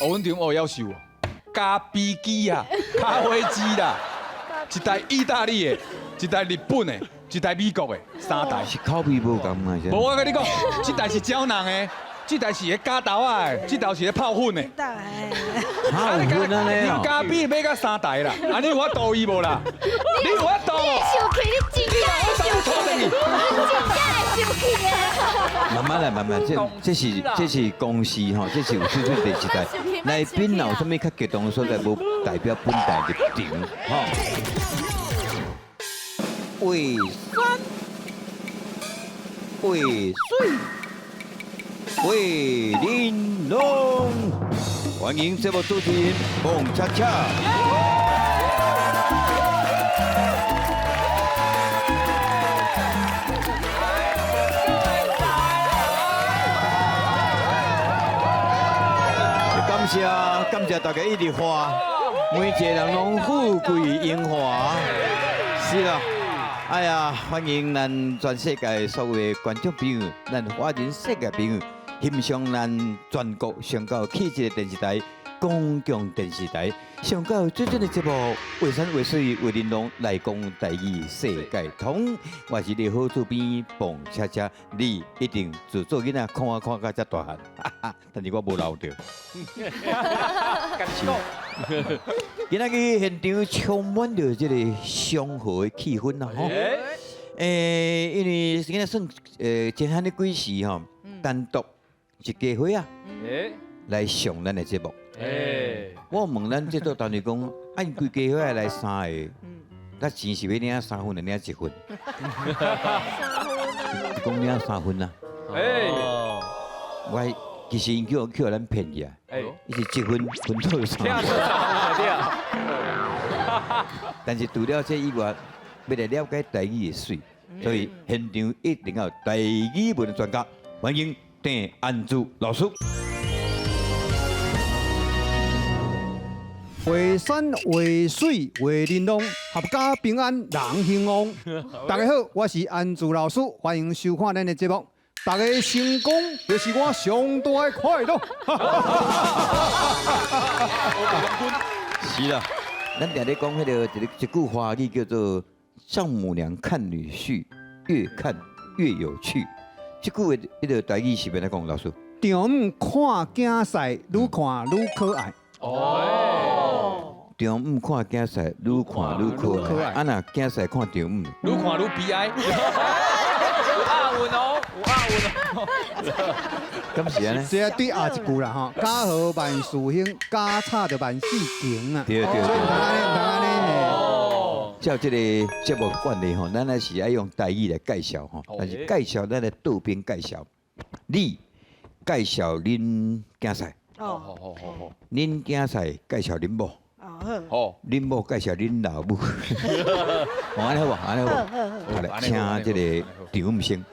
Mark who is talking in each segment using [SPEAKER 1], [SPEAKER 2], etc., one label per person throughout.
[SPEAKER 1] 哦，阮丈母夭壽哦，咖啡機啊，咖啡機啦，一台意大利的，一台日本的，一台美國的，三台。
[SPEAKER 2] 是口味無仝啊？
[SPEAKER 1] 無，我共你講，這台是膠囊的，這台是咧加豆仔的，這台是咧泡粉的。
[SPEAKER 2] 泡粉按呢
[SPEAKER 1] 啉咖啡買甲三台啦，啊你有法度伊無啦？你有法度無？
[SPEAKER 3] 生氣，你真正會生氣，你真正會生氣的。
[SPEAKER 2] 慢慢來，慢慢，這是公視吼，這是有水準電視台。來賓若有啥物較激動的所在，無代表本台立場，吼。畫山，畫水，畫玲瓏。歡迎節目主持人彭恰恰。感謝感謝大家一直歡，每一個人攏富貴榮華，是啦。哎呀，歡迎咱全世界所有的觀眾朋友，咱華人世界朋友，欣賞咱全國上𠢕有氣質的電視台——公共電視台，上𠢕有水準的節目，畫山畫水畫玲瓏來講台語世界通。我是你好主編彭恰恰，你一定自做囡仔看我看甲遮大漢，但是我無老著。今仔日現場充滿著這個祥和的氣氛啊！吼，因為今仔算前漢的幾時吼，單獨一家伙仔來上咱的節目。我問咱製作單位講，啊，𪜶規家伙仔來三個，那錢是欲領三份定領一份？講領三份啊！我其實𪜶叫咱騙去啊！伊是一份分做三份。但是除了這以外，欲來了解台語的媠，所以現場一定要有台語文的專家，歡迎鄭安珠老師。
[SPEAKER 4] 畫山畫水畫玲瓏，合家平安人興旺。大家好，我是安珠老師，歡迎收看咱的節目。大家成功就是我上大的快樂。
[SPEAKER 2] 是啦，咱定咧講彼个一句華語叫做“丈母娘看女婿，越看越有趣”。這句話彼个台語是欲按怎講，老師？
[SPEAKER 4] 丈母看囝婿，愈看愈可愛。
[SPEAKER 1] 哦，
[SPEAKER 2] 丈母看囝婿，愈看愈可愛。啊，若囝婿看丈母，
[SPEAKER 1] 愈看愈悲哀。有押韻哦，有押韻哦。
[SPEAKER 2] 敢是按呢？
[SPEAKER 4] 這對下一句啦吼，家和萬事興，家吵就萬事窮啊。
[SPEAKER 2] 對對對。
[SPEAKER 4] 所以毋通按呢，毋通按呢。
[SPEAKER 1] 哦。
[SPEAKER 2] 照這個節目慣例吼，咱還是愛用台語來介紹吼。但是介紹咱來倒邊介紹，你介紹恁囝婿。
[SPEAKER 5] 哦，
[SPEAKER 1] 好好好好。
[SPEAKER 2] 恁囝婿介紹恁某。
[SPEAKER 5] 哦
[SPEAKER 1] 好。
[SPEAKER 2] 恁某介紹恁老母。哦，按呢好無？按呢好無？好來，請這個丈母先。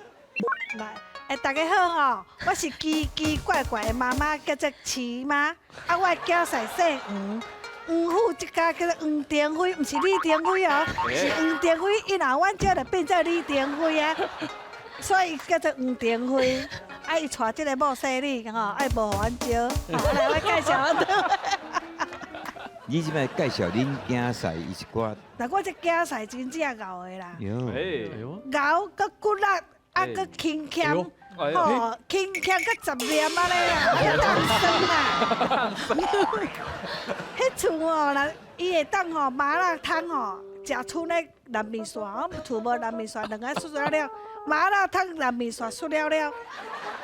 [SPEAKER 5] 來，大家好吼，我是奇奇怪怪的媽媽，叫做徐媽。啊，我的囝婿姓黃，黃府這家叫做黃登輝，毋是李登輝哦，是黃登輝。伊若阮這就變做李登輝啊，所以叫做黃登輝。啊，伊娶這個某細膩吼，愛無予阮招。來，我介紹阮。
[SPEAKER 2] 你這擺介紹恁囝婿伊一寡。
[SPEAKER 5] 嗱，我這囝婿真正𠢕的啦，
[SPEAKER 2] 喲，𠢕
[SPEAKER 5] 閣骨力，啊，閣勤儉，吼，勤儉閣雜念按呢啦，當酸啦。彼厝哦，若伊會當吼麻辣燙吼，食賰咧爛麵線，我厝無爛麵線，兩个出了了，麻辣燙爛麵線出了了。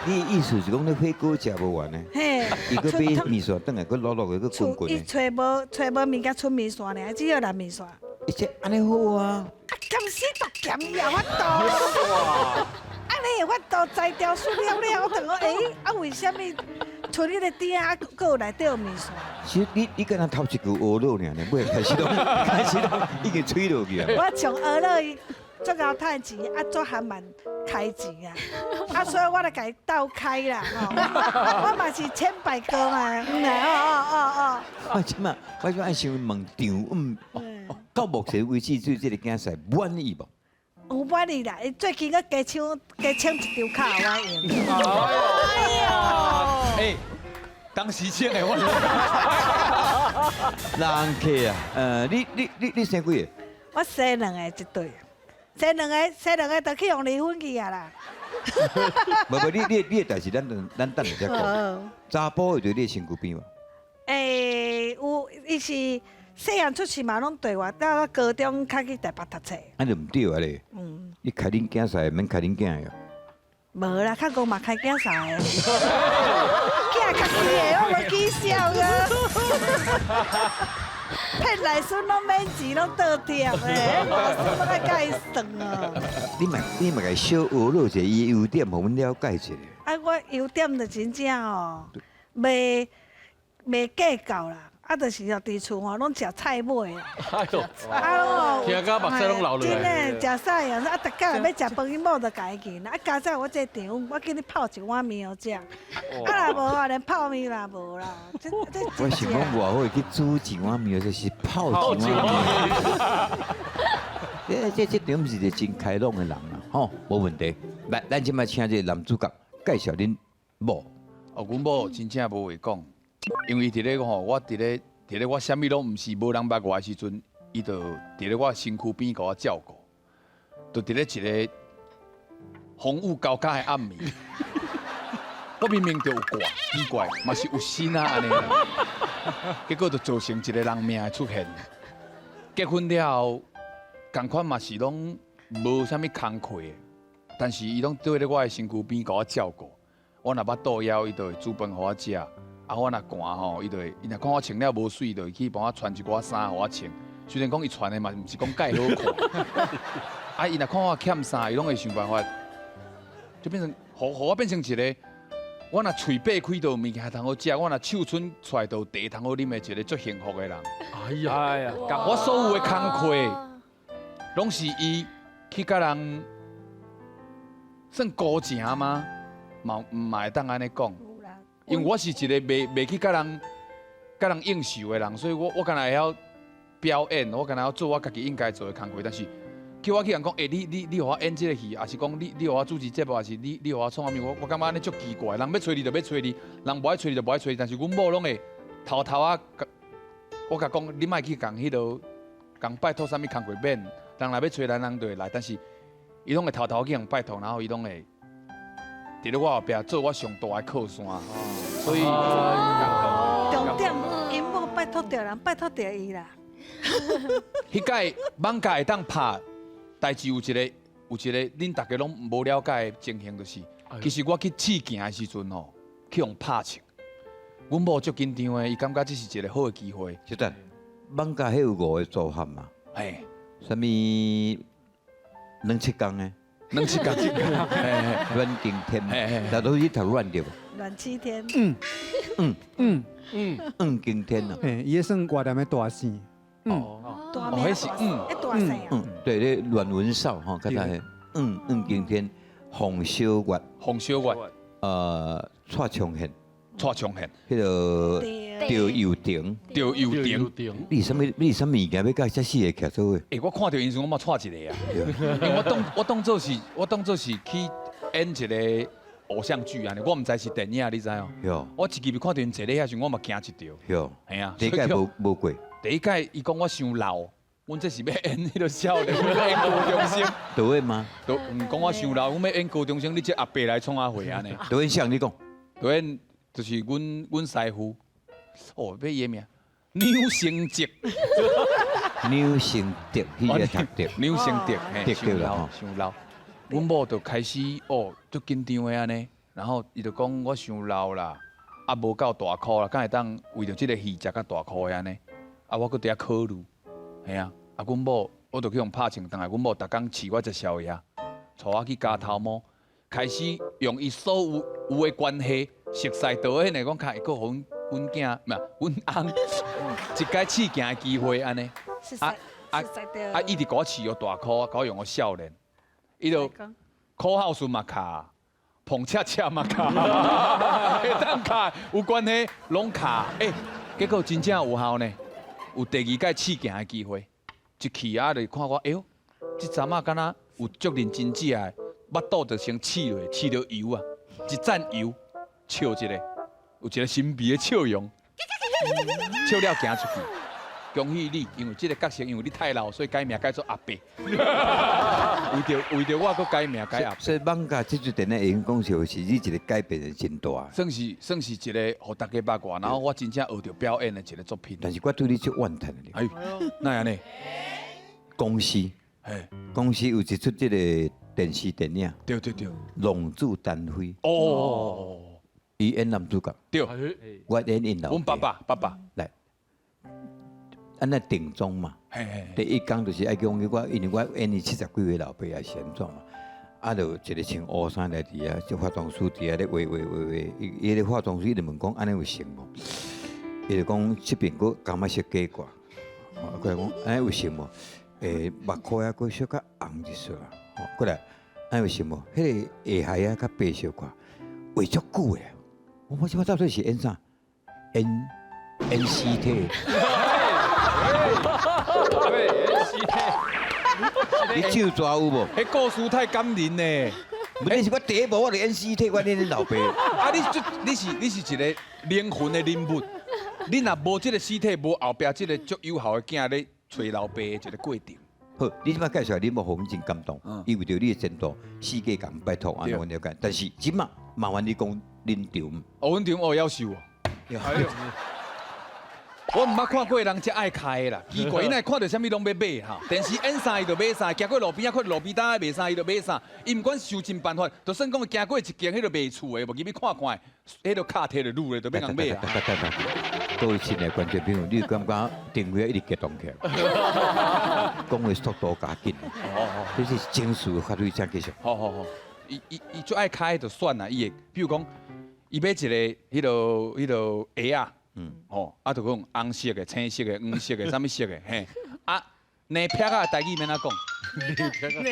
[SPEAKER 2] 你意思是講你火鍋食無完呢？
[SPEAKER 5] 嘿，
[SPEAKER 2] 伊閣買麵線轉來，閣滷滷的，閣滾滾的。
[SPEAKER 5] 伊揣無揣無物件出麵線爾，只有爛麵線。
[SPEAKER 2] 伊這按呢好啊！
[SPEAKER 5] 啊，鹹死毒鹹，伊也有法度。按呢有法度才調出了了，我就講，欸，啊為啥物賰彼个鼎啊，閣有內底有麵線？
[SPEAKER 2] 其實你敢若頭一句學落爾呢，尾開始攏已經吹落去啊！
[SPEAKER 5] 我從學落伊足𠢕趁錢，啊足含慢開錢啊，啊所以我來共伊鬥開啦，吼！我嘛是千百個嘛，嗯啊，哦哦哦。
[SPEAKER 2] 我這馬愛想問丈母，到目前為止對這個囝婿滿意無？
[SPEAKER 5] 有滿意啦，伊最近閣加搶加搶一張卡予我用。
[SPEAKER 1] 哎，當時請的我。
[SPEAKER 2] 人客啊，你生幾個？
[SPEAKER 5] 我生兩個一對，生兩個生兩個就去予離婚去啊啦。
[SPEAKER 2] 無無，你的代誌，咱等下再講。查埔會佇你的身軀邊無？
[SPEAKER 5] 欸，有，伊是細漢出世嘛，攏綴我，到我高中較去台北讀冊。
[SPEAKER 2] 按就毋對啊咧。你開恁囝婿，免開恁囝的。
[SPEAKER 5] 無啦，較戇嘛開囝婿的。囝家己的，我無起痟啊。騙內孫攏免錢，攏倒貼的，外孫攏愛共伊算哦。
[SPEAKER 2] 你嘛共小學落一下伊優點，予阮了解一下。
[SPEAKER 5] 啊，我優點就真正哦，袂計較啦。啊，就是哦，佇厝吼，攏食菜尾啦。
[SPEAKER 6] 哎呦，
[SPEAKER 5] 啊，攏
[SPEAKER 6] 聽到目屎攏流落來。
[SPEAKER 5] 真的，食啥樣啊？逐工若欲食飯，伊某就共伊去。啊，加早我這丈夫，我叫你泡一碗麵予食。啊，若無啊，連泡麵也無啦。這這
[SPEAKER 2] 我想講偌好會去煮一碗麵，這是泡一碗麵。這這場毋是一個真開朗的人啦，吼，無問題。來，咱這擺請這個男主角介紹恁某。
[SPEAKER 1] 哦，阮某真正無話講，因為佇咧吼，我佇咧我啥物攏毋是無人捌我的時陣，伊就佇咧我身軀邊共我照顧，就佇咧一個風雨交加的暗暝，我明明就有掛，奇怪，嘛是有心啊按呢，結果就造成一個人命的出現。結婚了後，仝款嘛是攏無啥物工課的，但是伊攏綴咧我的身軀邊共我照顧。我若腹肚枵，伊就會煮飯予我食。啊，我若寒吼，伊就會，伊若看我穿了無媠，就會去幫我穿一寡衫予我穿。雖然講伊穿的嘛，毋是講蓋好看。啊，伊若看我欠啥，伊攏會想辦法，就變成，予我變成一個，我若喙擘開就有物件通好食，我若手伸出來就有茶通好啉的一個足幸福的人。
[SPEAKER 6] 哎呀，哎呀，
[SPEAKER 1] 我所有的工課，攏是伊去共人算孤情嗎？嘛毋嘛會當按呢講，因為我是一個袂去共人應酬的人，所以我敢若會曉表演，我敢若曉做我家己應該做的工課，但是叫我去共講，欸，你予我演這個戲，抑是講你予我主持節目，抑是你予我創啥物，我感覺按呢足奇怪。人欲揣你就欲揣你，人無愛揣你就無愛揣你，但是阮某攏會偷偷仔，我共講，你莫去共彼落，共拜託啥物工課免，人若欲揣咱，人就會來，但是伊攏會偷偷去共拜託，然後伊攏會佇咧我後壁做我上大的靠山，所以
[SPEAKER 5] 重點，𪜶某拜託著人，拜託著伊啦。
[SPEAKER 1] 彼擺艋舺會當拍，代誌有一個，恁大家攏無了解的情形，就是，其實我去試鏡的時陣吼，去予拍槍，阮某足緊張的，伊感覺這是一個好的機會。
[SPEAKER 2] 小等，艋舺彼有五個組合嘛？
[SPEAKER 1] 嘿，
[SPEAKER 2] 啥物兩七工的？
[SPEAKER 1] 兩七工，
[SPEAKER 2] 阮經天，大都是讀阮對無？
[SPEAKER 5] 阮七天。
[SPEAKER 2] 嗯，經天啊。
[SPEAKER 4] 嘿，伊算越南的大姓。
[SPEAKER 1] 哦，
[SPEAKER 5] 大名，
[SPEAKER 1] 彼是嗯，
[SPEAKER 5] 大姓啊。
[SPEAKER 2] 嗯，對，咧阮文紹吼，較早嗯經天，馮小月，
[SPEAKER 1] 馮小月，
[SPEAKER 2] 蔡長憲，
[SPEAKER 1] 蔡長憲，
[SPEAKER 2] 彼個趙又廷，
[SPEAKER 1] 趙又廷，
[SPEAKER 2] 你是啥物？你是啥物物件欲佮這四個徛做伙？
[SPEAKER 1] 欸，我看著𪜶時，我嘛掣一個啊，因為我當做是去演一個偶像劇按呢，我毋知是電影，你知哦？我一入去看著𪜶坐咧遐時，我嘛驚一跳。係啊，
[SPEAKER 2] 第一屆無過。
[SPEAKER 1] 第一屆伊講我傷老，阮這是欲演彼個少年，阮欲演高中生。
[SPEAKER 2] 導演嗎？
[SPEAKER 1] 都毋講我傷老，阮欲演高中生，你這阿伯來創啥貨按呢？
[SPEAKER 2] 導演誰？你講。
[SPEAKER 1] 導演就是阮師傅。哦，欲伊的名，梁成哲。
[SPEAKER 2] 梁成德，彼個讀著。
[SPEAKER 1] 梁成德，
[SPEAKER 2] 對對啦吼。
[SPEAKER 1] 傷老。阮某就開始哦，足緊張的按呢，然後伊就講我傷老啦，啊無夠大箍啦，敢會當為著這個戲食較大箍的按呢？啊，我閣佇遐考慮，嘿啊，啊，阮某我就去予拍槍，轉來阮某逐工飼我食宵夜，帶我去剪頭毛，開始用伊所有有的關係，熟似導演的講，較會閣予阮囝，毋係阮翁一擺試鏡的機會按呢。
[SPEAKER 5] 啊啊
[SPEAKER 1] 啊！伊直共我飼予大箍，共我用予少年，伊就苦孝順嘛卡，捧恰恰嘛卡，會當卡有關係攏卡。欸，結果真正有效呢，有第二擺試鏡的機會，一去啊就看我，哎喲，這查某敢若有足認真食的，腹肚就先試落，試著油啊，一盞油，笑一下，有一個神秘的笑容，笑了行出去。恭喜你，因為這個角色因為你太老，所以改名改做阿伯。為著我，閣改名改阿伯。
[SPEAKER 2] 所以艋舺這出電影會用講是是你一個改變的真大。
[SPEAKER 1] 算是一個予大家捌我，然後我真正學著表演的一個作品。
[SPEAKER 2] 但是我對你足怨嘆的。
[SPEAKER 1] 哎，哪會按呢？
[SPEAKER 2] 公視，公視有一齣這個電視電影。
[SPEAKER 1] 對對對。
[SPEAKER 2] 浪子單飛。
[SPEAKER 1] 哦。
[SPEAKER 2] 伊演男主角。
[SPEAKER 1] 對。
[SPEAKER 2] 我演𪜶老爸。
[SPEAKER 1] 阮爸爸，爸爸。
[SPEAKER 2] 來。按呢定妝嘛，第一工就是愛講我，因為我演伊70幾歲老爸也是按怎嘛，啊，就一個穿烏衫來佇遐，這化妝師佇遐咧畫畫畫畫，伊個化妝師伊就問講按呢有成無？伊就講這邊閣感覺是假掛，過來講按呢有成無？目箍仔閣小可紅一撮啦，吼，過來按呢有成無？彼個下頦仔較白小可，畫足久的，我這擺到底是演啥？演屍體。
[SPEAKER 6] 對，演屍體。
[SPEAKER 2] 你手抓有無？
[SPEAKER 1] 彼故事太感人呢。
[SPEAKER 2] 問題是我第一部我就演屍體，我演恁老爸。
[SPEAKER 1] 啊，你是一個靈魂的人物，你若無這個屍體，無後壁這個足有效的囝咧揣老爸的一個過程。
[SPEAKER 2] 好，你這擺介紹你某，予阮真感動，伊為著你的前途，世界共拜託按呢阮了解。但是這馬麻煩你講恁丈。
[SPEAKER 1] 哦，阮丈哦夭壽哦。我毋捌看過人遮愛開的啦，奇怪，伊若看著啥物攏欲買哈。電視演啥伊就買啥，行過路邊仔看路邊擔賣啥伊就買啥。伊毋管想盡辦法，就算講行過一間彼個賣厝的，無入去看看，彼個卡摕就擄咧，就欲共買啊。
[SPEAKER 2] 各位親愛觀眾朋友，你有感覺定位一直激動起來？講話速度加緊，這是情緒發揮正繼續。
[SPEAKER 1] 好好好，伊最愛開就算啦，伊會，比如講，伊買一個彼個鞋仔。吼，啊，就講紅色的、青色的、黃色的，啥物色的，嘿，啊，兩撇仔台語欲按怎講？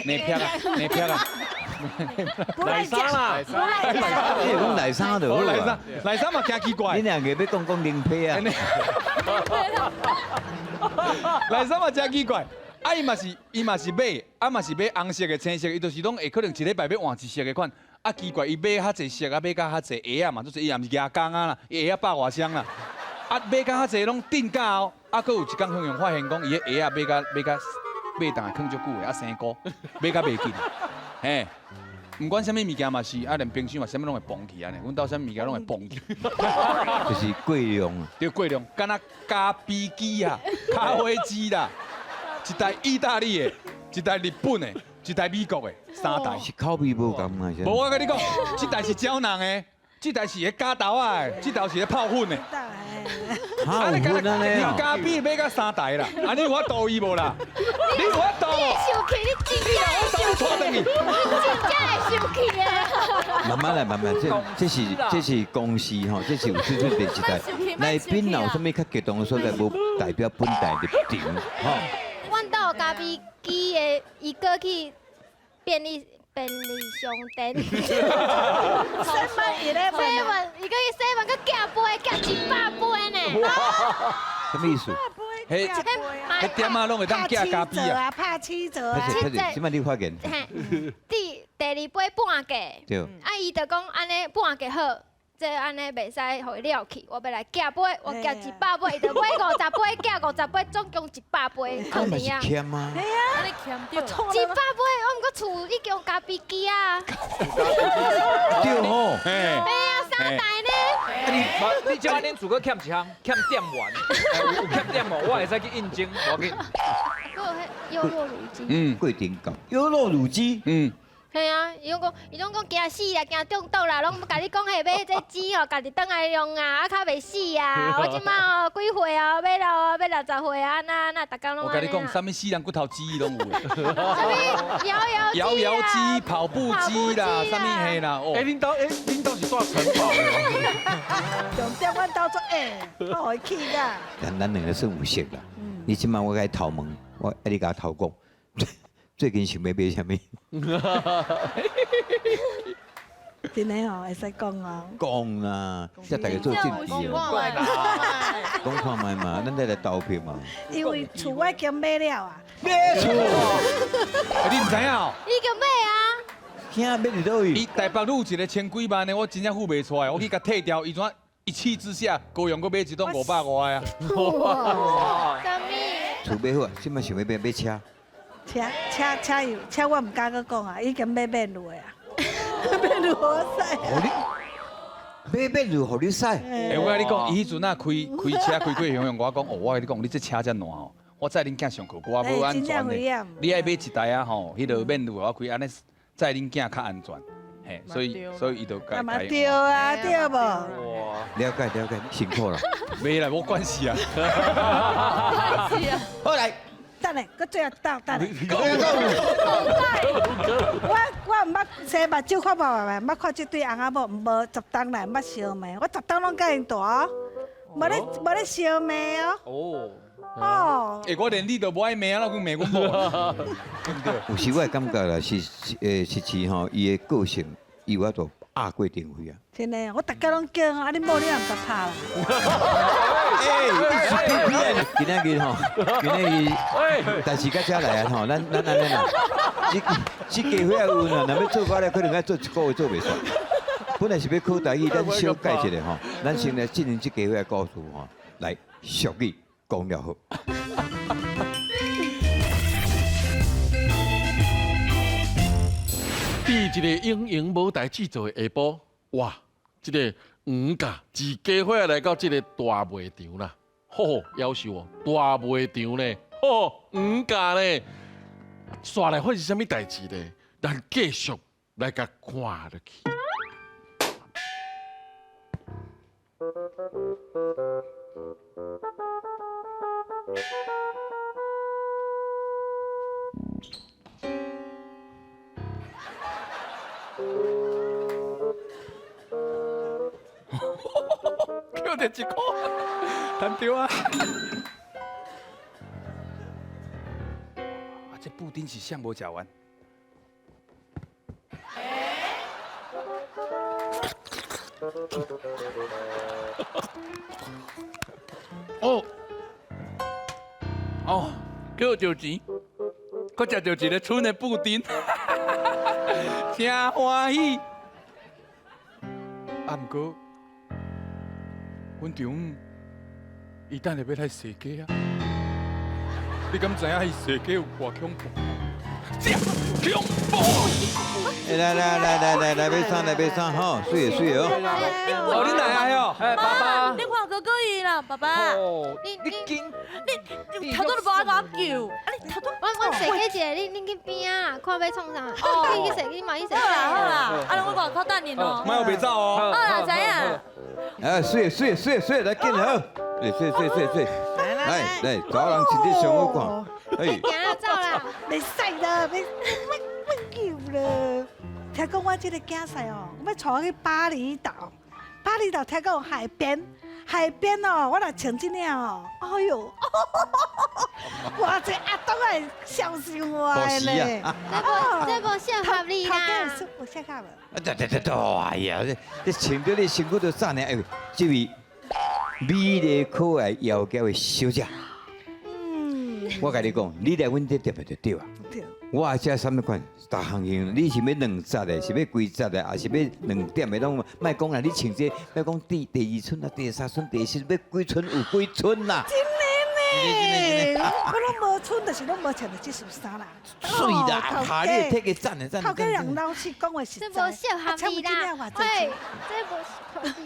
[SPEAKER 1] 兩撇仔，兩撇仔。
[SPEAKER 6] 內衫啦，
[SPEAKER 2] 你講內衫就好啦。
[SPEAKER 1] 內衫嘛誠奇怪。
[SPEAKER 2] 你兩個欲講講零皮啊？
[SPEAKER 1] 內衫嘛誠奇怪，啊，伊嘛是買，啊嘛是買紅色的、青色的，伊就是攏會可能一禮拜欲換一色的款。啊，奇怪，伊買較濟色啊，買較濟鞋仔嘛，就是伊也毋是舉工啊啦，伊鞋仔百外雙啦。啊，買較濟攏定價哦。啊，閣有一工向陽發現講，伊彼鞋仔買甲買當來囥足久的，啊生菇，買甲袂緊。嘿，毋管啥物物件嘛是，啊連冰箱嘛啥物攏會崩去按呢。阮兜啥物物件攏會崩去。
[SPEAKER 2] 就是過量。
[SPEAKER 1] 對，過量，敢若咖啡機啊、咖啡機啦，一台意大利的，一台日本的，一台美國的，三台。
[SPEAKER 2] 是口味無仝啊？
[SPEAKER 1] 無，我佮你講，這台是膠囊的，這台是彼加豆仔的，這台是彼泡粉的。
[SPEAKER 2] 泡粉按呢？
[SPEAKER 1] 啉咖啡買甲三台啦，啊你有法度伊無啦？你有法度無？
[SPEAKER 3] 你生氣，你真正會生氣，你真正會生氣的。
[SPEAKER 2] 慢慢來，慢慢，這是公視吼，這是有水準電視台。來賓有啥物較激動的所在，無代表本台立場，吼。
[SPEAKER 3] 阮兜有咖啡機的，伊過去便利商店。7-Eleven，伊過去 seven，閣寄杯，寄100杯呢。
[SPEAKER 2] 啥物意思？
[SPEAKER 1] 彼彼店仔攏會當寄咖啡啊？
[SPEAKER 5] 拍七折啊！
[SPEAKER 2] 七折。這擺你發現？
[SPEAKER 3] 第二杯半價。
[SPEAKER 2] 對。
[SPEAKER 3] 啊，伊就講按呢半價好，這按呢袂使予伊了去，我欲來寄杯，我寄100杯，伊就買50杯，寄50杯，總共100杯。
[SPEAKER 2] 啊嘛是欠啊！
[SPEAKER 5] 係啊，
[SPEAKER 7] 你欠著。
[SPEAKER 3] 100杯，我毋過厝已經有咖啡機啊。
[SPEAKER 2] 對吼。
[SPEAKER 3] 哎呀，三台呢？
[SPEAKER 6] 你這擺恁厝閣欠一項，欠店員，有欠店無？我會使去應徵，無要緊。
[SPEAKER 3] 閣有彼優酪乳機。
[SPEAKER 2] 嗯，過程到優酪乳機。
[SPEAKER 1] 嗯。
[SPEAKER 3] 係啊，伊攏講驚死啦，驚中毒啦，攏共你講彼買這機吼，家己轉來用啊，啊較袂死啊。我這擺哦幾歲啊，欲老啊，欲60歲啊，那那逐工攏。
[SPEAKER 1] 我共你講，啥物死人骨頭機攏有。
[SPEAKER 3] 啥物搖搖
[SPEAKER 1] 搖搖機、跑步機啦，啥物彼啦。
[SPEAKER 6] 欸，恁兜是住城堡的？
[SPEAKER 5] 重點阮兜足硬，我予伊氣甲。
[SPEAKER 2] 但咱兩个算有熟啦。你這擺我共頭問，我愛你共我頭講。最近想欲買啥物？
[SPEAKER 5] 真的吼，會使講哦。
[SPEAKER 2] 講啦，遮大家做政治哦。講看覓嘛，咱再來投票嘛。
[SPEAKER 5] 因為厝我已經買了啊。
[SPEAKER 2] 買厝？
[SPEAKER 1] 你毋知影哦？
[SPEAKER 3] 已經買啊。
[SPEAKER 2] 兄買佇佗位？
[SPEAKER 1] 伊台北路一个千幾萬的，我真正付袂出來，我去共退掉，伊怎一氣之下，高雄閣買一棟500外啊！
[SPEAKER 3] 啥物？
[SPEAKER 2] 厝買好啊，這擺想欲買買車。
[SPEAKER 5] 車車車有車，我毋敢閣講啊，已經買免路的啊，免路予我駛。
[SPEAKER 2] 予你買免路予你駛。
[SPEAKER 1] 欸，我共你講，伊彼陣啊開開車開過雄雄，我講哦，我共你講，你這車遮爛吼，我載恁囝上課，我無安全的。你愛買一台啊吼，彼个免路予我開，按呢載恁囝較安全。嘿，所以伊就共
[SPEAKER 5] 嘛對啊，對無？
[SPEAKER 2] 了解了解，辛苦啦。
[SPEAKER 1] 袂啦，無關係啊。
[SPEAKER 2] 好來。
[SPEAKER 5] 等下，閣最後鬥等下。我毋捌生目睭看無嘛，毋捌看這對翁仔某，無十冬來毋捌相罵，我十冬攏佮𪜶蹛哦，無咧相罵哦。
[SPEAKER 6] 哦。
[SPEAKER 5] 哦。
[SPEAKER 1] 欸，我連你都無愛罵啊，哪有罵阮某？
[SPEAKER 2] 有時我會感覺啦，是是吼，伊的個性，伊有法度壓過定輝啊。
[SPEAKER 5] 真的，我逐工攏叫啊，恁某你也毋共拍啦。
[SPEAKER 2] 欸，今仔日吼，今仔日，但是到遮來啊吼，咱按呢啦，這家伙仔有啊，若欲做法咧，可能愛做一個月做袂煞。本來是欲考台語，咱小改一下吼，咱先來進行這家伙仔故事吼，來俗語講了好。
[SPEAKER 7] 佇一个英雄無代誌做的下晡，哇！這个黃甲一家伙來到這个大賣場啦，吼，夭壽哦，大賣場呢，吼，黃甲呢，煞來發生啥物代誌呢？咱繼續來共看落去。
[SPEAKER 1] 抾著一箍，趁著啊！啊，這布丁是啥無食完？
[SPEAKER 7] 哦，
[SPEAKER 1] 哦，抾著錢，閣食著一个賰的布丁，真歡喜。啊，毋過，阮丈母伊等下欲來踅街啊！你敢知影伊踅街有偌恐怖？遮恐怖！
[SPEAKER 2] 來來來來來來，買衫來買衫吼，媠的媠的哦。
[SPEAKER 1] 哦，你來啊喲！
[SPEAKER 6] 哎，爸爸，
[SPEAKER 8] 你看哥哥伊啦，爸爸。
[SPEAKER 3] 你
[SPEAKER 6] 你
[SPEAKER 8] 你頭拄都無愛共我救，啊你頭拄。
[SPEAKER 3] 我踅街一下，你去邊仔看欲創啥？哦，你去踅，你嘛去踅。
[SPEAKER 8] 好啦好啦，啊我外口等恁哦。
[SPEAKER 1] 莫欲袂走哦。
[SPEAKER 8] 好啦，知影。
[SPEAKER 2] 哎，媠媠媠媠，來緊好。來媠媠媠媠，來來，查某人穿得上好看。
[SPEAKER 3] 哎，行啦，走啦。
[SPEAKER 5] 袂使啦，袂袂救了。聽講我這个囝婿哦，欲帶我去巴厘島。巴厘島聽講有海邊，海邊哦，我若穿這領哦，哎喲，哇！這阿東會相信我的咧。
[SPEAKER 3] 這無適合你啦。
[SPEAKER 5] 無適合無？
[SPEAKER 2] 啊對對對對，哎呀，這穿著你身軀都讚呢。哎，這位美麗可愛窈窕的小姐，嗯，我共你講，你來阮這店就對啊。我遮啥物款，逐項型，你是欲兩節的，是欲幾節的，抑是欲兩點的，攏莫講啦。你穿這，莫講第二春啊，第三春、第四，欲幾春有幾春啦。
[SPEAKER 5] 真的呢，我攏無春，就是攏無穿著這束衫啦。
[SPEAKER 2] 媠啦，哈，你提個讚的讚。
[SPEAKER 5] 頭家人老實講話實在。
[SPEAKER 3] 這無適合你啦，喂，這無適合你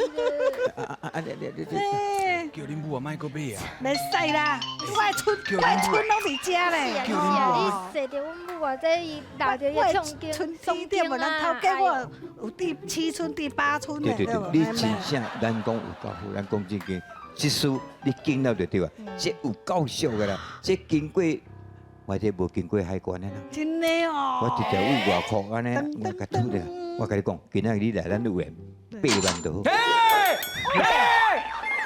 [SPEAKER 3] 啦。
[SPEAKER 2] 啊你你你
[SPEAKER 5] 你，
[SPEAKER 1] 叫恁母啊，莫閣買啊。
[SPEAKER 5] 袂使啦，我的賰，我的賰攏佇遮咧。
[SPEAKER 3] 是啊，你踅著阮母啊，這伊鬧著伊衝擊，
[SPEAKER 5] 賰對無？咱頭家我有第七春、第八春的。
[SPEAKER 2] 對對對，你真正咱講有夠好，咱講正經。這書你見了就對啊，這有夠俗的啦，這經過我這無經過海關的啦。
[SPEAKER 5] 真的哦。
[SPEAKER 2] 我直接往外口按呢，我共吐著。我共你講，今仔日你來咱有緣8萬就好。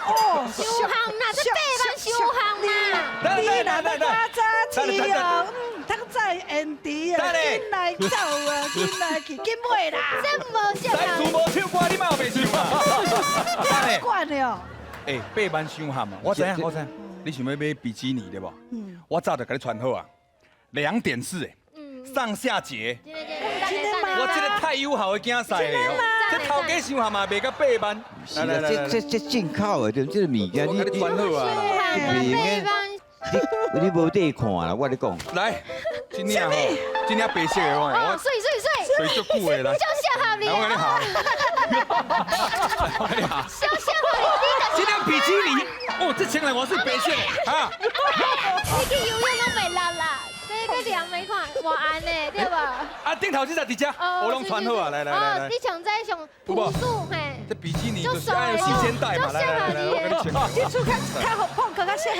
[SPEAKER 5] 哦，
[SPEAKER 3] 傷項啦，這8萬傷項啦。
[SPEAKER 5] 你若欲我早起哦，通早延遲啊，緊來走啊，緊來去，緊買啦。
[SPEAKER 3] 這無適合。
[SPEAKER 1] 台詞無唱歌，你嘛有袂唱啊？
[SPEAKER 5] 這管的哦。
[SPEAKER 1] 欸，8萬傷譀啊！我知影，我知影，你想欲買比基尼對無？我早就共你穿好啊，2.4，上下節。我這個太友好的囝婿咧。这头家想下嘛，卖到8万。
[SPEAKER 2] 是啊，这进口的，对，这个物件
[SPEAKER 1] 我给你传好啊。
[SPEAKER 2] 你
[SPEAKER 3] 八万。
[SPEAKER 2] 你无得看啦，我跟你讲。
[SPEAKER 1] 来，这领吼，这领白色的吼，
[SPEAKER 3] 哦，水水水，
[SPEAKER 1] 水足久的啦。
[SPEAKER 3] 就适合你。
[SPEAKER 1] 来，我给你下。我给你下。
[SPEAKER 3] 就适合你。
[SPEAKER 1] 这领比基尼，哦，这穿来我是白色的，哈。
[SPEAKER 3] 你去游泳拢袂落啦，这个凉没看，活安的，对无？
[SPEAKER 1] 啊，顶头这只伫遮，我拢穿好啊，来来来来。
[SPEAKER 3] 你像这上朴素嘿。
[SPEAKER 1] 这比基尼就是爱有细肩带嘛，来来来，我给你穿。
[SPEAKER 5] 这厝较较好碰，较适合。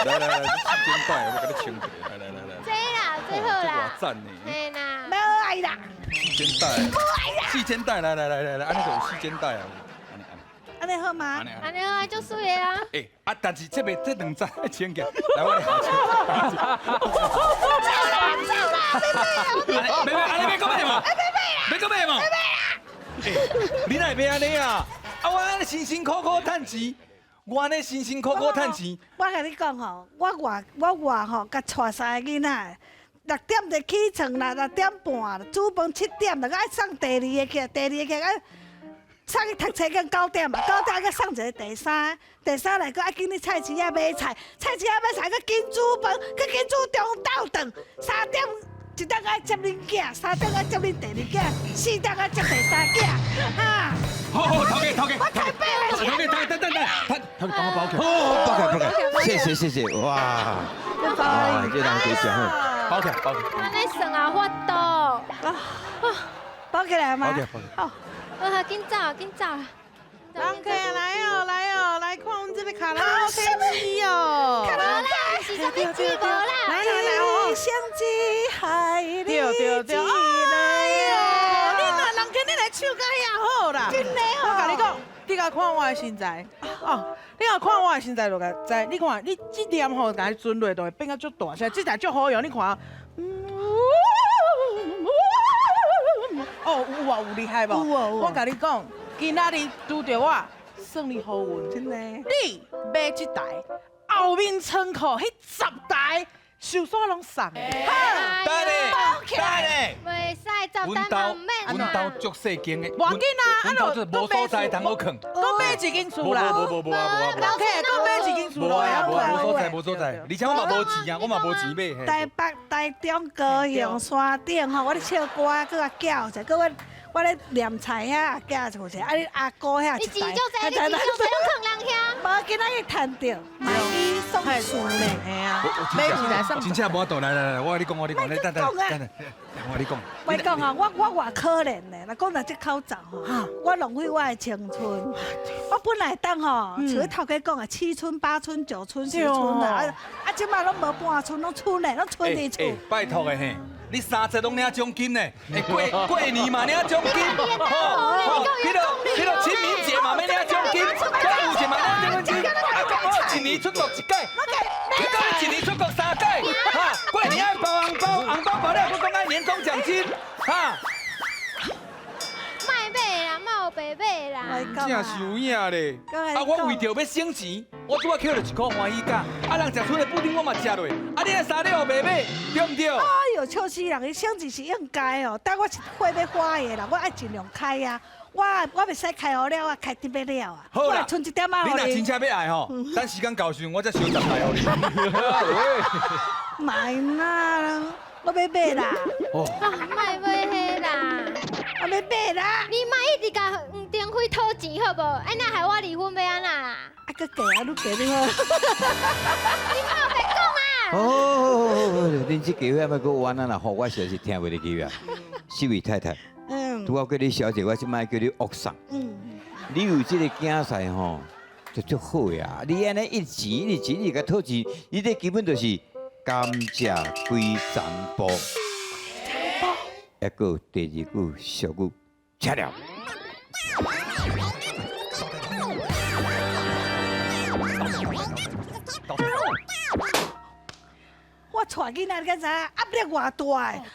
[SPEAKER 1] 来来来，细肩带，我给你穿一下，来来来来。
[SPEAKER 3] 这啦，这好啦。
[SPEAKER 1] 这偌赞呢。
[SPEAKER 3] 嘿啦。
[SPEAKER 5] 无爱啦。
[SPEAKER 1] 细肩带。
[SPEAKER 5] 无爱啦。
[SPEAKER 1] 细肩带，来来来来来，按呢就有细肩带啊。
[SPEAKER 5] 按呢好吗？
[SPEAKER 3] 按呢好，足媠的啊。
[SPEAKER 1] 欸，啊，但是这边这两张爱穿起来，来我来下穿。
[SPEAKER 5] 走啦走啦，别买啦！
[SPEAKER 1] 别买，按呢欲阁买无？
[SPEAKER 5] 别买啦！
[SPEAKER 1] 欲阁买无？
[SPEAKER 5] 别买啦！
[SPEAKER 1] 欸，你哪会欲按呢啊？啊，我按呢辛辛苦苦趁钱，我按呢辛辛苦苦趁钱。
[SPEAKER 5] 我共你讲吼，我外我外吼，共带三个囡仔，6点就起床啦，6点半煮饭7点就爱送第二个去，第二个去爱送去读册到9点啊，9点阁送一个第三，第三来阁爱紧去菜市仔买菜，菜市仔买菜阁紧煮饭，阁紧煮中昼顿，3点。一点爱接恁囝，3点爱接恁第二囝，4点爱接第三囝，哈！
[SPEAKER 1] 好好，头家头家，
[SPEAKER 5] 我开八万
[SPEAKER 1] 头家，等等等等，头家帮我包起来，
[SPEAKER 2] 好，包起来包起来，谢谢谢谢，哇！哇，这人真好，
[SPEAKER 1] 包起来包起来。
[SPEAKER 3] 按呢算也法度，
[SPEAKER 5] 包起来吗？
[SPEAKER 1] 包起来包起来。
[SPEAKER 5] 好，
[SPEAKER 3] 啊，紧走紧走。
[SPEAKER 9] 人客来哦来哦，来看阮这个卡拉 OK 机哦。
[SPEAKER 3] 卡拉 OK 是啥物机无啦？
[SPEAKER 9] 来来来哦。
[SPEAKER 5] 相知海里
[SPEAKER 9] 对对对，哎呦，你若人客你来唱甲遐好啦。
[SPEAKER 5] 真的哦。
[SPEAKER 9] 我共你讲，你共看我的身材，哦，你共看我的身材就知，你看你这粒吼，共伊钻落就会变甲足大声，这台足好用，你看。哦，有啊，有厉害无？
[SPEAKER 5] 有有。
[SPEAKER 9] 我共你讲。今仔日拄著我，算你好运。
[SPEAKER 5] 真的。
[SPEAKER 9] 你买这台，后面仓库彼10台，寿司拢送。
[SPEAKER 1] 好，等下，等下。
[SPEAKER 3] 袂使10台嘛毋免。
[SPEAKER 1] 阮兜足细间的。
[SPEAKER 9] 无要紧啊，
[SPEAKER 1] 阮兜就无所在通好囥。
[SPEAKER 9] 阁买一间厝啦。
[SPEAKER 1] 无无无无啊无啊。
[SPEAKER 9] OK，阁买一间厝
[SPEAKER 1] 无啊无无所在无所在，而且我嘛无钱啊，我嘛无钱买。
[SPEAKER 5] 台北、台中、高雄、山顶吼，我咧唱歌，阁共叫者，阁我。我咧念菜遐寄出去，啊你阿姑遐
[SPEAKER 3] 你钱足济，你钱足济，拢囥人遐。
[SPEAKER 5] 无，今仔日趁著买一送四咧。
[SPEAKER 9] 嘿啊，买一台送。
[SPEAKER 1] 真正无法度，来来来，我共你讲，我共你讲，你等等等等，我共你讲。
[SPEAKER 5] 我讲啊，我偌可怜的，若讲到这口罩吼，我浪费我的青春。我本来当吼，像头家讲的，7春、8春、9春、10春啦，啊，这摆拢无半春，拢春咧，拢春伫厝。
[SPEAKER 1] 拜托的嘿。你3节拢领奖金呢？欸，过过年嘛领奖金，吼，彼个清明节嘛欲领奖金，端午节嘛领奖金，啊，讲好一年出国一届，你讲一年出国3届，哈，过年爱包红包，红包包了，阁讲爱年终奖金，哈。
[SPEAKER 3] 莫买啦，莫白买啦。
[SPEAKER 1] 真是有影咧！啊，我为著欲省钱，我拄仔捡著一箍欢喜餃，啊，人食剩的布丁我嘛食落，啊，你那衫你又袂买，对毋对？
[SPEAKER 5] 哎呦，笑死人！伊省钱是应该哦，但我是花欲花的啦，我爱尽量开啊，我袂使开予了啊，开得欲了啊。
[SPEAKER 1] 好啦，
[SPEAKER 5] 剩一点仔
[SPEAKER 1] 你若真正欲爱吼，等时间到时阵，我才烧10台予你。
[SPEAKER 5] 莫啦，我欲买啦。
[SPEAKER 1] 哦。
[SPEAKER 3] 啊，莫买彼啦。
[SPEAKER 5] 我欲买啦。
[SPEAKER 3] 你莫一直共黄登辉讨钱好无？按那害我离婚欲按怎啦？
[SPEAKER 5] 啊，阁嫁啊，愈嫁愈好。
[SPEAKER 3] 你莫白讲啊！
[SPEAKER 2] 哦，恁这家伙莫阁冤啊啦！吼，我实在是听袂入去啊。四位太太，拄仔叫你小姐，我这摆叫你恶送。你有这个囝婿吼，就足好呀。你按呢一钱一钱，你共讨钱，你这基本就是甘蔗归藏布。还阁有第二句俗语，吃了。
[SPEAKER 5] 我娶囡仔，你敢知影？压力偌大的，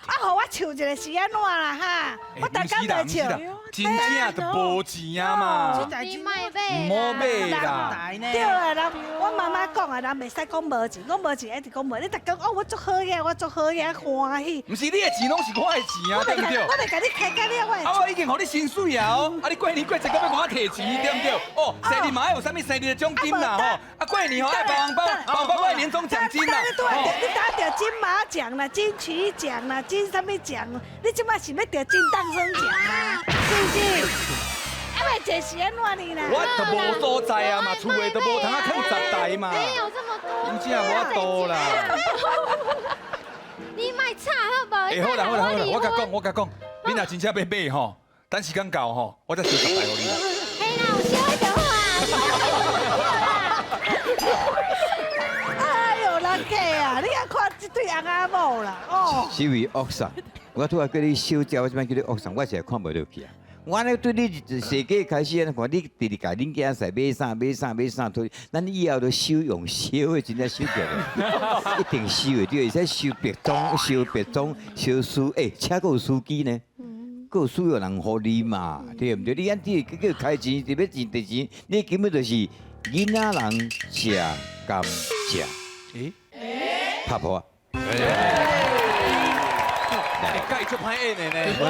[SPEAKER 5] 啊，予我笑一下是按怎啦哈？我逐工在笑。
[SPEAKER 1] 真正就無錢啊嘛，
[SPEAKER 3] 你莫買
[SPEAKER 1] 毋好買啦。
[SPEAKER 5] 對啊，人我媽媽講啊，人袂使講無錢，講無錢一直講無。你逐工哦，我足好額，我足好額，歡喜。
[SPEAKER 1] 毋是你的錢攏是我的錢啊，對毋對？
[SPEAKER 5] 我袂共你開甲了，我。
[SPEAKER 1] 啊，我已經予你薪水啊哦，啊你過年過節閣欲予我提錢，對毋對？哦，生日嘛愛有啥物生日的獎金啦吼，啊過年吼愛包紅包，包紅包我的年終獎金啦。
[SPEAKER 5] 你拄得金馬獎啦，金曲獎啦，金啥物獎？你這擺是欲得金誕生獎啊？是不是？啊，袂這是按怎呢啦？
[SPEAKER 1] 我都無所在啊嘛，厝的都無通啊囥十台嘛。
[SPEAKER 3] 沒有這麼多。
[SPEAKER 1] 真正無法度啦。
[SPEAKER 3] 你莫吵好無？
[SPEAKER 1] 欸，好啦好啦好啦，我共講我共講，你若真正欲買吼，等時間到吼，我再燒十台予你啦。
[SPEAKER 3] 嘿啦，有燒就好啊。
[SPEAKER 5] 哎呦，人客啊，你啊看這對翁仔某啦，哦。
[SPEAKER 2] 是為惡送，我拄仔叫你小姐，我這擺叫你惡送，我實在看袂落去啊。我咧對你設計開始按呢看，你直直共恁囝婿買啥買啥買啥，咱以後都收用燒的，真正收起來，一定收的對，會使收別裝、收別裝、收司，欸，車閣有司機呢，閣有需要人予你嘛，對毋對？你按這叫開錢，特別錢，摕錢，你根本就是囡仔人食甘蔗，欸，拍破啊！
[SPEAKER 1] 欸，佮伊足歹演的呢，你攏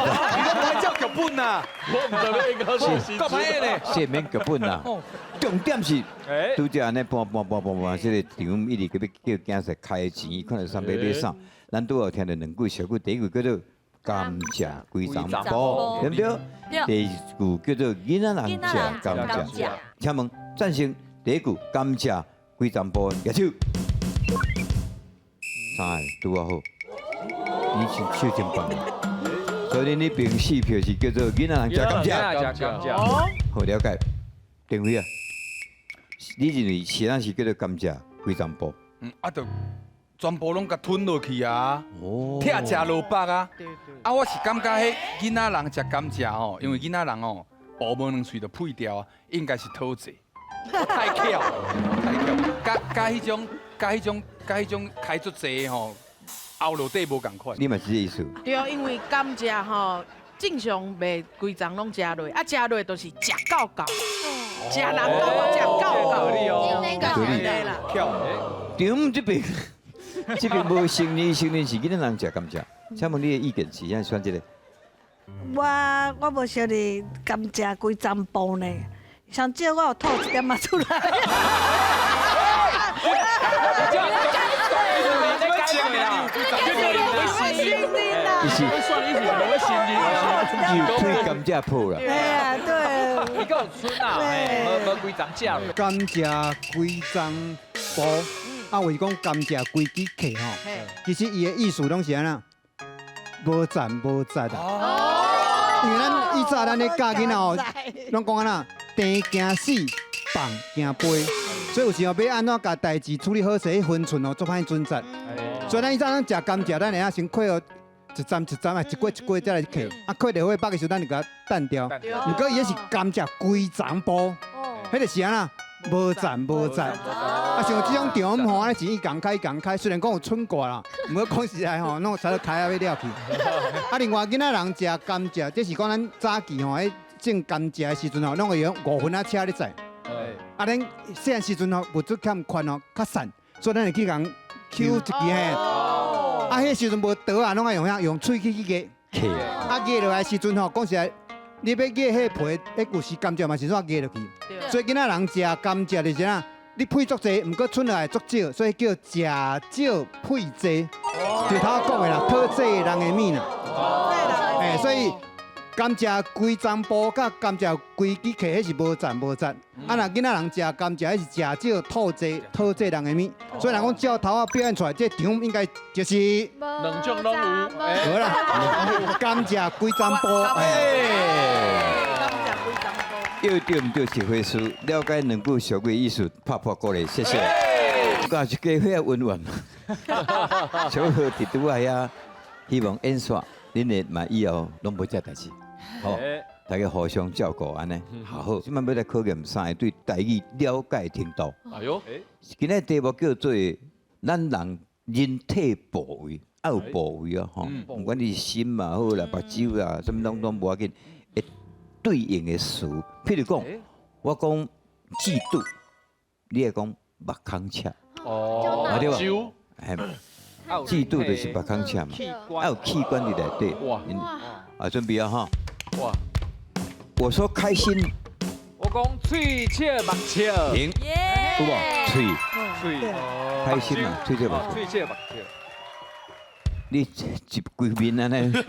[SPEAKER 1] 歹照劇本呐？
[SPEAKER 7] 我毋知欲演到啥時
[SPEAKER 1] 夠歹演的。
[SPEAKER 2] 這免劇本啦，重點是拄才按呢搬搬搬搬搬，這個場一直欲叫囝婿開錢，伊看著啥欲買啥。咱拄有聽著兩句俗語，第一句叫做甘蔗規叢埔，對毋對？第二句叫做囡仔人食甘蔗。請問贊成第一句甘蔗規叢埔，舉手。三個拄仔好。你是手真棒，所以你憑四票是叫做囡仔人食甘蔗，
[SPEAKER 6] 食甘蔗，
[SPEAKER 2] 好了解。定輝啊，你認為是咱是叫做甘蔗規叢埔？
[SPEAKER 1] 嗯，啊，就全部攏共吞落去啊，拆食落腹啊。啊，我是感覺彼囡仔人食甘蔗吼，因為囡仔人吼，薄無兩喙就屁掉啊，應該是討濟，太巧，太巧，佮佮彼種佮彼種佮彼種開足濟吼。後落底無仝款，
[SPEAKER 2] 你嘛是這意思？
[SPEAKER 9] 對，因為甘蔗吼，正常袂規叢攏食落，啊食落就是食夠夠，食人夠食夠夠，應該是按呢啦。
[SPEAKER 2] 對，這邊這邊無承認，承認是囡仔人食甘蔗。請問你的意見是按怎選這個？
[SPEAKER 5] 我無承認甘蔗規叢埔呢，上少我有吐一點仔出來。
[SPEAKER 2] 伊是就推甘蔗埔啦。
[SPEAKER 5] 對啊，對。
[SPEAKER 6] 伊閣有賰啊，無無規叢食。
[SPEAKER 4] 甘蔗規叢埔，啊，有是講甘蔗規支客吼。其實伊的意思攏是按怎？無讚無讚啊。因為咱以早咱咧教囡仔吼，攏講按怎？甜驚死，放驚飛。所以有時候欲按怎共代誌處理好勢，彼分寸哦，足歹準節。所以咱以早咱食甘蔗，咱會曉先開予一針一針啊，一粿一粿才來嗑。啊，嗑落火腹的時陣，咱就共歛掉。毋過伊彼是甘蔗規叢埔，彼就是按怎？無讚無讚。啊，像這種場吼，按呢錢伊共開共開，雖然講有蠢過啦，毋過講實在吼，攏使得開啊欲了去。啊，另外囡仔人食甘蔗，這是講咱早期吼，彼種甘蔗的時陣吼，攏會用五分仔車咧載。啊，咱細漢時陣吼，物質欠缺吼，較散，所以咱會去共搝一支嘿。啊，彼時陣無刀啊，攏愛用啥？用喙齒去咬。啊，咬落來時陣吼，講實在，你欲咬彼皮，彼有時甘蔗嘛是怎咬落去。所以囡仔人食甘蔗就是啥？你屁足濟，毋過賰落來足少，所以叫食少屁濟。就頭講的啦，討濟人的物啦。欸，所以甘蔗規叢埔佮甘蔗規支客，彼是無讚無讚。啊，若囡仔人食甘蔗，彼是食少吐濟，討濟人的物。所以人講照頭仔表演出來，這場應該就是
[SPEAKER 7] 兩種攏有。
[SPEAKER 4] 好啦，甘蔗規叢埔。
[SPEAKER 9] 甘蔗規叢埔。
[SPEAKER 2] 又對毋對一回事，了解兩句俗語意思，拍破鼓勵，謝謝。我是加伙溫婉，小好佇拄仔遐，希望演煞，恁的嘛以後攏無這代誌，好，大家互相照顧按呢，好好。這擺欲來考驗三个對台語了解程度。
[SPEAKER 7] 哎喲，
[SPEAKER 2] 今仔題目叫做咱人人體部位，愛有部位啊，吼，毋管你是心嘛好啦，目睭啦，啥物攏總無要緊，會對應的詞，譬如講，我講嫉妒，你會講目空赤，
[SPEAKER 7] 哦，
[SPEAKER 2] 對吧？
[SPEAKER 7] 酒，
[SPEAKER 2] 嘿，嫉妒就是目空赤嘛，
[SPEAKER 6] 官
[SPEAKER 2] 啊有器官佇內底，
[SPEAKER 7] 哇
[SPEAKER 2] 啊準備啊哈，
[SPEAKER 7] 哇，
[SPEAKER 2] 我說開心，
[SPEAKER 6] 我講喙笑目笑，
[SPEAKER 2] 停，有無？喙
[SPEAKER 6] 喙
[SPEAKER 2] 開心嘛，喙笑目笑。
[SPEAKER 6] 喙笑目笑，
[SPEAKER 2] 你一規面按呢，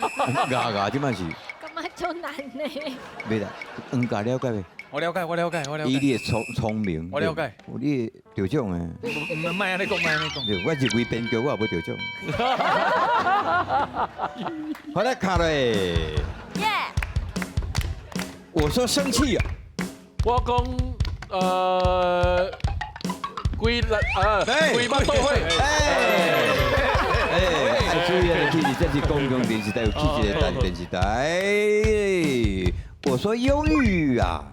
[SPEAKER 2] 咬咬這擺是，
[SPEAKER 3] 感覺足難呢。
[SPEAKER 2] 袂啦，黃家了解袂？
[SPEAKER 1] 我了解，我了解，我了解。
[SPEAKER 2] 以你的聰聰明，
[SPEAKER 1] 我了解，
[SPEAKER 2] 你得獎的。
[SPEAKER 1] 毋莫按呢講，莫按呢講。
[SPEAKER 2] 對，我入圍編劇，我也欲得獎。好來卡咧。
[SPEAKER 8] 耶！
[SPEAKER 2] 我說生氣啊！
[SPEAKER 7] 我講規力啊，規腹肚火。
[SPEAKER 2] 哎，愛注意啊！去這是公共電視台，有去一個電視台。我說憂鬱啊！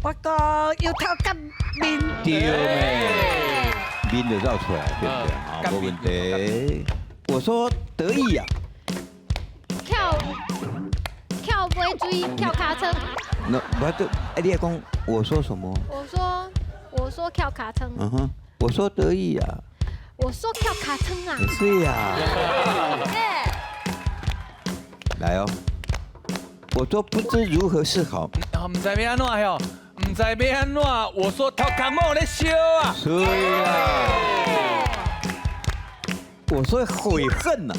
[SPEAKER 5] 我講憂頭甲面。
[SPEAKER 2] 對咩？面就走出來，對不對？好，無問題。我說得意啊！
[SPEAKER 3] 翹翹尾椎，翹尻川。
[SPEAKER 2] 那不對，哎，你還講我說什麼？
[SPEAKER 3] 我說翹尻川。
[SPEAKER 2] 嗯哼，我說得意啊。
[SPEAKER 3] 我說翹尻川啊。
[SPEAKER 2] 是呀。來哦，我說不知如何是好。
[SPEAKER 1] 毋知欲按怎喲，毋知欲按怎。我說頭殼某咧燒啊。
[SPEAKER 2] 對啊。我說悔恨吶。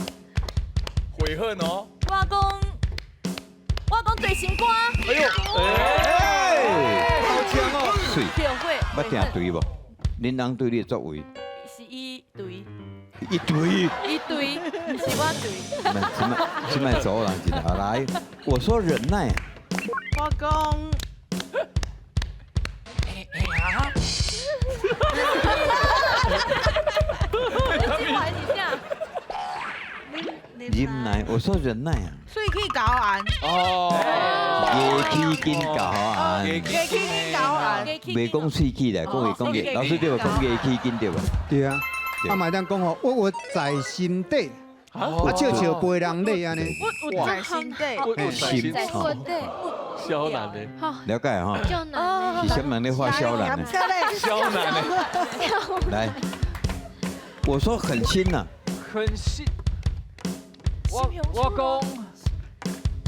[SPEAKER 1] 悔恨哦。
[SPEAKER 8] 我講對心肝。
[SPEAKER 1] 哎呦，
[SPEAKER 2] 哎，
[SPEAKER 1] 好強哦。
[SPEAKER 2] 水。
[SPEAKER 8] 後悔。
[SPEAKER 2] 捌聽對無？恁翁對你的作為。
[SPEAKER 8] 是伊對。
[SPEAKER 2] 伊對。
[SPEAKER 8] 伊對，毋是我對。
[SPEAKER 2] 這擺走人一下來，我說忍耐。
[SPEAKER 9] 我講。
[SPEAKER 8] 你下。
[SPEAKER 2] 忍耐，我說忍耐啊。
[SPEAKER 9] 喙齒咬按。
[SPEAKER 1] 哦。
[SPEAKER 2] 牙齒緊咬按。
[SPEAKER 9] 牙齒緊咬按。
[SPEAKER 2] 袂講喙齒啦，講會講牙，老師對無？講牙齒緊對無？
[SPEAKER 4] 對啊。啊，嘛會當講吼，鬱鬱在心底，啊笑笑陪人咧按呢。
[SPEAKER 9] 鬱鬱在心底。
[SPEAKER 7] 鬱鬱在心底。蕭楠的。
[SPEAKER 2] 了解吼。是啥人咧畫蕭楠的？
[SPEAKER 7] 蕭楠的。
[SPEAKER 2] 來，我說狠心吶。
[SPEAKER 6] 狠心。我講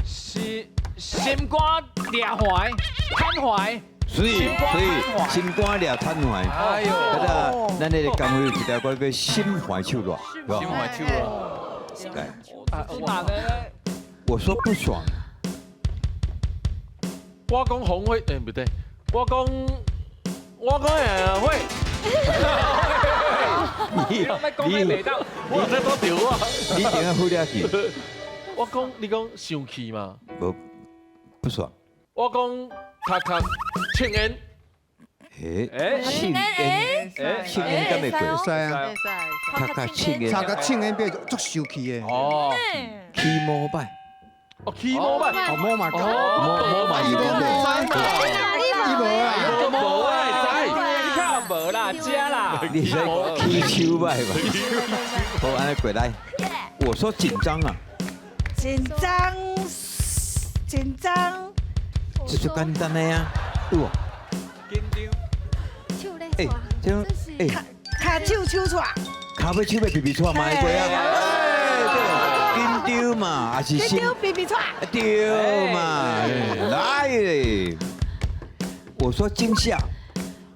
[SPEAKER 6] 是心肝掠懷，坦懷。
[SPEAKER 2] 所以所以心肝掠坦懷。哎呦，嗰個咱那個工會有一條歌叫心懷手熱，
[SPEAKER 1] 心懷手熱。
[SPEAKER 2] 對。我說不爽。
[SPEAKER 7] 我講紅會，哎不對，我講會。
[SPEAKER 2] 你
[SPEAKER 6] 你
[SPEAKER 7] 我這都對啊！
[SPEAKER 2] 你點樣忽略去？
[SPEAKER 7] 我講你講生氣嘛？
[SPEAKER 2] 無不爽。
[SPEAKER 7] 我講卡卡吸煙。
[SPEAKER 2] 欸，吸煙，吸煙敢會過？
[SPEAKER 4] 會使啊。
[SPEAKER 2] 卡卡吸煙，
[SPEAKER 4] 卡卡吸煙變足生氣的。
[SPEAKER 1] 哦。
[SPEAKER 2] 起摩拜。
[SPEAKER 7] 哦，起摩拜。
[SPEAKER 4] 哦，摩嘛。
[SPEAKER 2] 摩摩嘛是
[SPEAKER 4] 伊無啊。
[SPEAKER 7] 無啊，會使。
[SPEAKER 6] 無啦，食啦。
[SPEAKER 2] 你說起手擺吧？好，按呢過來。我說緊張啊。
[SPEAKER 5] 緊張，緊張。
[SPEAKER 2] 這就簡單的呀，有無？
[SPEAKER 6] 緊張。
[SPEAKER 3] 手咧
[SPEAKER 2] 欸，這種欸，
[SPEAKER 5] 跤手手掣。
[SPEAKER 2] 跤尾手尾皮皮掣嘛會過啊。緊張嘛，還是
[SPEAKER 5] 緊張皮皮掣。
[SPEAKER 2] 對嘛，來咧。我說驚嚇。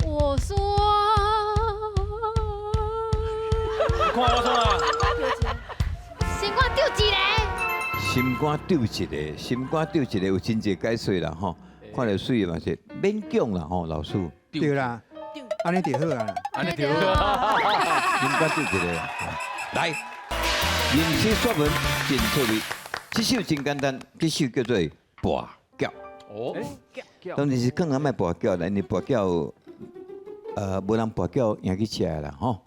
[SPEAKER 3] 我說。
[SPEAKER 1] 看我創啊！
[SPEAKER 3] 心肝丟一个。
[SPEAKER 2] 心肝丟一个，心肝丟一个有真濟解說啦吼，看著媠嘛是勉強啦吼，老師。
[SPEAKER 4] 對啦，按呢就好啊。
[SPEAKER 1] 按呢就好。
[SPEAKER 2] 心肝丟一个，來，人生作文真趣味，這首真簡單，這首叫做跋筊。
[SPEAKER 7] 哦。
[SPEAKER 2] 當然是更難莫跋筊啦，因為跋筊，無人跋筊贏去食的啦吼。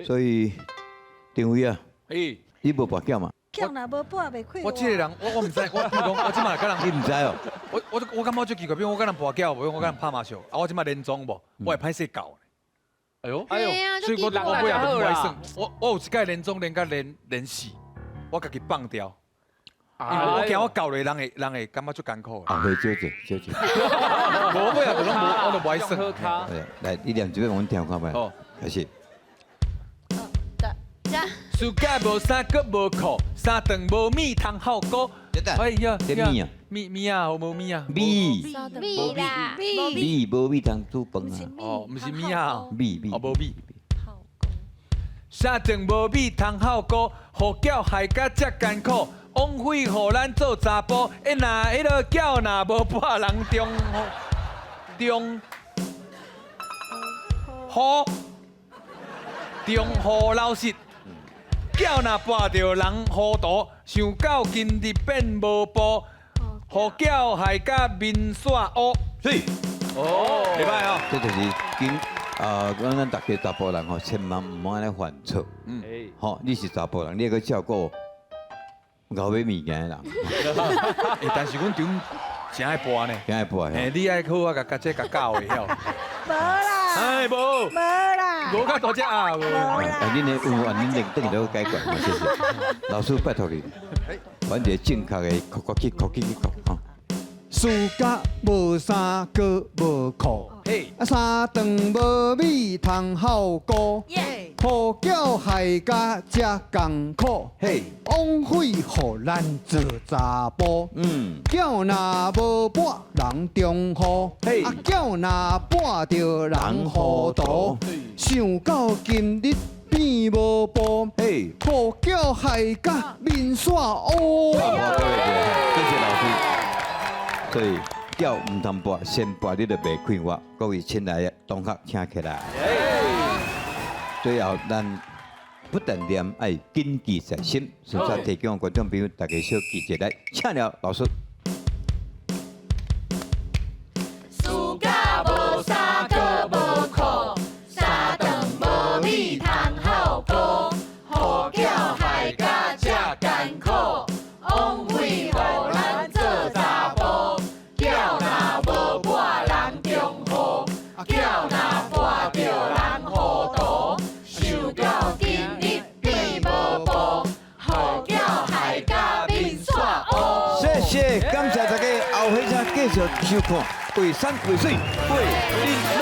[SPEAKER 2] 所以，定位啊，你無跋筊嘛？
[SPEAKER 5] 筊若無跋袂開。
[SPEAKER 1] 我這個人，我毋知，我比如講，我這擺共人，
[SPEAKER 2] 你毋知哦？
[SPEAKER 1] 我感覺足奇怪，比如我共人跋筊，無我共人拍麻將，啊，我這擺連莊無，我會歹勢教。
[SPEAKER 7] 哎呦，
[SPEAKER 1] 哎呦，所以我我尾仔就無愛耍。我有一擺連總連甲連連死，我家己放掉。因為我驚我教落人會人會感覺足艱苦。
[SPEAKER 2] 啊，會少者少者。
[SPEAKER 1] 無尾仔就攏無，我就無愛耍。
[SPEAKER 2] 來，你念一遍，阮聽看覓。好，開始。
[SPEAKER 1] 暑假無衫，閣無褲，三頓無物通好顧。哎呀，
[SPEAKER 2] 這物啊？
[SPEAKER 1] 物物啊，無物啊？
[SPEAKER 2] 米。
[SPEAKER 3] 米啦。
[SPEAKER 2] 米無米通煮飯啊。
[SPEAKER 1] 哦，毋是物啊。
[SPEAKER 2] 米米。
[SPEAKER 1] 哦，無米。三頓無米通好顧，予狗害甲遮艱苦，枉費予咱做查埔。欸，若彼个狗若無跋人中中好中好老實。狗若跋著人糊塗，想到今日變無步，予狗害甲面煞烏。是，哦，袂歹哦。
[SPEAKER 2] 這就是經啊，咱逐家查埔人吼，千萬毋好按呢犯錯。嗯，吼，你是查埔人，你愛閣照顧𠢕買物件的人。
[SPEAKER 1] 欸，但是阮丈真愛跋呢，
[SPEAKER 2] 真愛跋。
[SPEAKER 1] 欸，你愛好啊，共這共教會曉。
[SPEAKER 5] 無啦。
[SPEAKER 1] 哎，無。
[SPEAKER 5] 無啦。
[SPEAKER 1] 無較大隻鴨。無
[SPEAKER 5] 啦。
[SPEAKER 2] 啊，恁的有啊，恁連轉去都解決，謝謝。老師拜託你，揾一個正確的，國去國去去國吼。
[SPEAKER 4] 暑假無衫，閣無褲，啊三頓無米通好顧，予狗害甲遮艱苦，枉費予咱做查埔。狗若無跋人中雨，啊狗若跋著人糊塗，想到今日變無步，予狗害甲面煞烏。
[SPEAKER 2] 好，各位，謝謝老師。所以狗毋通跋，先跋你就袂快活。各位親愛的同學，請起來。最後，咱不但念，愛謹記在心。順便提供觀眾朋友大家小記一下，請了老師。
[SPEAKER 10] 暑假無衫，閣無褲，三頓無米通好顧，予狗害甲遮艱苦，枉費予咱做查埔。狗若無跋人中雨，狗若跋著人糊塗，想到今日變無步，予狗害甲面煞烏。
[SPEAKER 2] 謝謝，感謝大家，後尾再繼續收看《畫山畫水畫玲瑯》。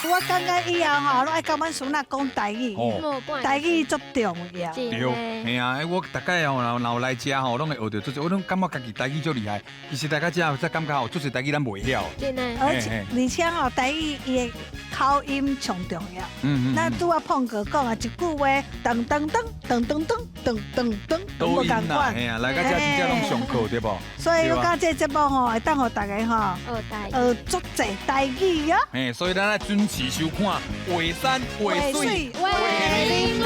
[SPEAKER 5] 我感覺以後吼，攏愛佮阮孫仔講台語，台語足重要。
[SPEAKER 1] 對，嘿啊，我逐擺吼，若有來遮吼，攏會學著足濟，我攏感覺家己台語足厲害。其實大家遮才感覺吼，足濟台語咱袂曉。
[SPEAKER 3] 真的。
[SPEAKER 5] 而且吼，台語伊的口音上重要。咱拄仔碰哥講啊，一句話，噔噔噔噔噔噔噔噔噔，都無仝款。
[SPEAKER 1] 嘿啊，來到遮真正攏上課對無？
[SPEAKER 5] 所以我感覺這節目吼，會當予大家吼學足濟台語哦。
[SPEAKER 1] 嘿，所以咱愛準時收看《畫山畫水畫玲瑯》。